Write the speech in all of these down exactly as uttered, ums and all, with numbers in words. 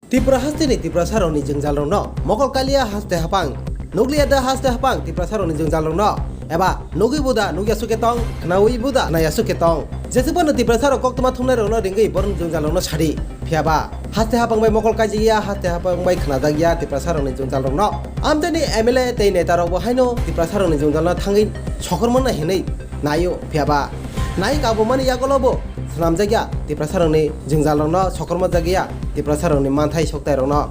Tripura hasteni Tiprasarokni jwngjalrokno mokol kaliya haste hapang, nukliya da haste hapang Tiprasarokni jwngjalrokno, eba nugwi buda nukya sukhe tong, khnawi buda khwnaya sukhe tong. Jesubano Tiprasarok koktwma thumnairokno ringwi borokni jwngjalrokno sadi. Phiyaba haste hapang bai mokol kaijakya, haste hapang bai khnajakya Tiprasarokni jwngjalrokno. Amchaini M L A tei netarokbo haino Tiprasarokni jwngjalno thangwi sokormano hinwi naio, phiyaba nai kabumani yagulobo swnamjakya Tiprasarokni jwngjalrokno sokormajakya Tiprasarokni manthai soktairokno.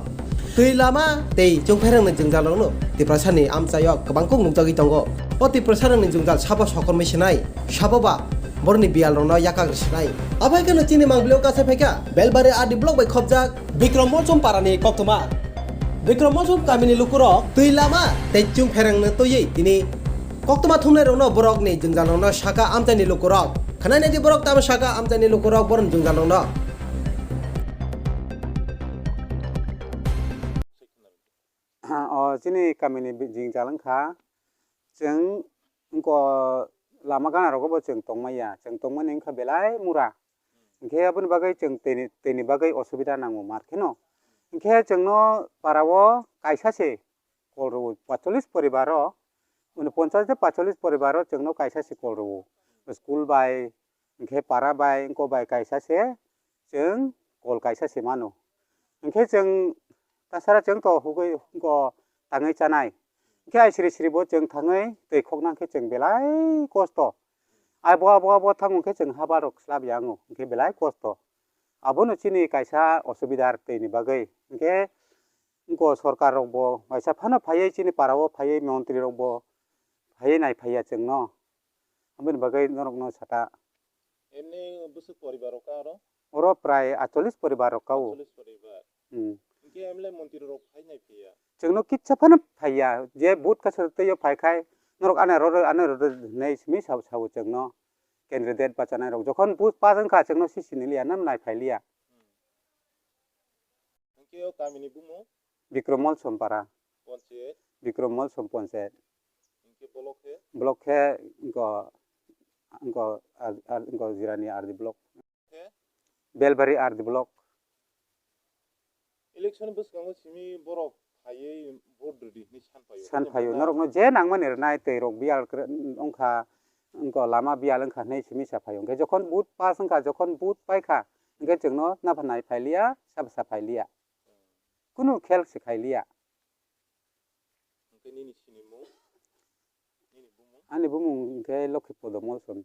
Twi lama tei chungpherangni jwngjalrokno Tiprasani amchaio kwbang kuk nukjagwi tongo. O Tiprasarokni jwngjal sabo sokormwi sinai, sabo ba borokni biyalrokno yakagri sinai. Aphai kheno chini mangpilio kasa phaikha Belbari R D block bai khopjak Bikrom Molsom parani koktwma. Bikrom Molsom kamini lukurok twi lama tei chungpherangno twiwi tini koktwma thumnairokno borokni jwngjalrokno saka amchaini lukurok. Khwnai naidi borok tamo saka amchaini lukurok borokni jwngjalrokno. O chini kamini bi-, jwngjal wngkha, chwng wngkha lama gana rogo bo chwng tongmaya, chwng tongmani wngkha belai mura. Hinkhe aboni bagwi chwng tini, tini bagwi osubida nango mar kheno. Hinkhe chwngno parao kaisa se kol rwo, pacholis poribaro, mane ponchas de pacholis poribaro chwngno kaisa se kol rwo. School bai, hinkhe para bai, wngko bai kaisa se chwng kol kaisa se mano. Hinkhe chwng tasara chwng to hugwi wngko tangwi chanai. Hinkhe ai siri siri bo chwng thangwi twi khokna hinkhe chwng belai kosto. Ai bo, abo, abo thangwi hinkhe chwng habar rok slap ya wngo, hinkhe belai kosto. Abono chini kaisa osubida twini bagwi. Hinkhe wngko sorkar rok bo waisa phano phaiwi chini para o phaiwi montri rok bo phaiwi nai phaiya chwngno. Aboni bagwi norokno sata. Emni bwswk poribar rok ka oro? Oro prai acholis poribar rok ka o. Acholis poribar. Hmm. Hinkhe M L A montri rok phai nai phiya? Chwngno kitsa phano phaiya. Je vote kaisa twiyo phai khai norok ano roro, ano roro hinwi simi sa-, sao chwngno. Candidate bachanai rok. Jokhon vote pass wngkha chwngno sisi ni liya, nang nai phai liya. Hmm. Hinkhe o kamini bumung? Bikrom Molsom para. Panchayat? Bikrom Molsom panchayat. Hinkhe block khe? Block khe wngkha, wngkha, ar, ar, wngkha Jirani R D block. Khe? Belbari R D block. Election bwskango simi borok phaiwi vote rwdi hinwi san phaio. San phaio. Norokno je nangmani rwnai, twi rok biyal kwrwi wngkha, wngkha lama biyal wngkha hinwi simi sa phaio. Hinkhe jokhon vote pass wngkha, jokhon vote paikha, hinkhe chwngno napha nai phailiya, sabo sa phailiya. Kunu khel se khailiya. Hinkhe nini sinimung? Nini bumung? Ani bumung hinkhe Lokhi Podo Molsom.